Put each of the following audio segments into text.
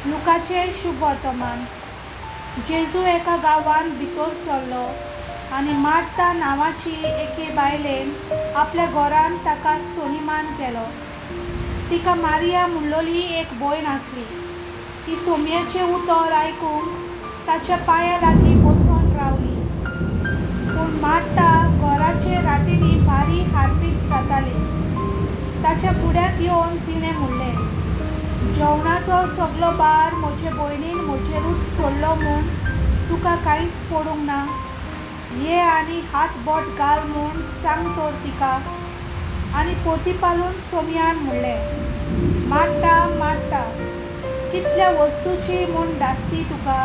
लुकाचें शुभवर्तमान. जेजू एका गांवांत भितर सरलो आनी मार्ता नांवाची एके बायलेन आपल्या घरांत ताका सन्मान केलो. तिका मारिया म्हणलोली एक भयण आसली. ती सोमयाचें उतर आयकूंक ताच्या पांयां लागीं बसून रावली. पूण मार्ता घराचे राटींनी भारी हारपीत जाताली. ताच्या फुड्यांत येवन तिणें म्हणलें, जेवणाचो सगलो भार म्हजे भयणीन म्हजेरूच सोडलो म्हूण तुका कांयच पडूंक ना? ये आनी हात बोट घाल म्हूण सांग तर तिका. आनी पोतीपालून सोमयान म्हणलें, मार्ता, मार्ता, कितल्या वस्तूची म्हूण धास्ती तुका,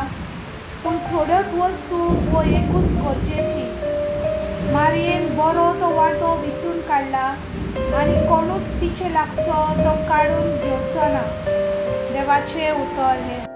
पूण थोड्योच वस्तू वो एकूच गरजेची. मारयेन बरो तो वांटो विचून काडला आनी कोणूच तिचे लागचो तो काडून घेवचो ना. देवाचें उतर हें.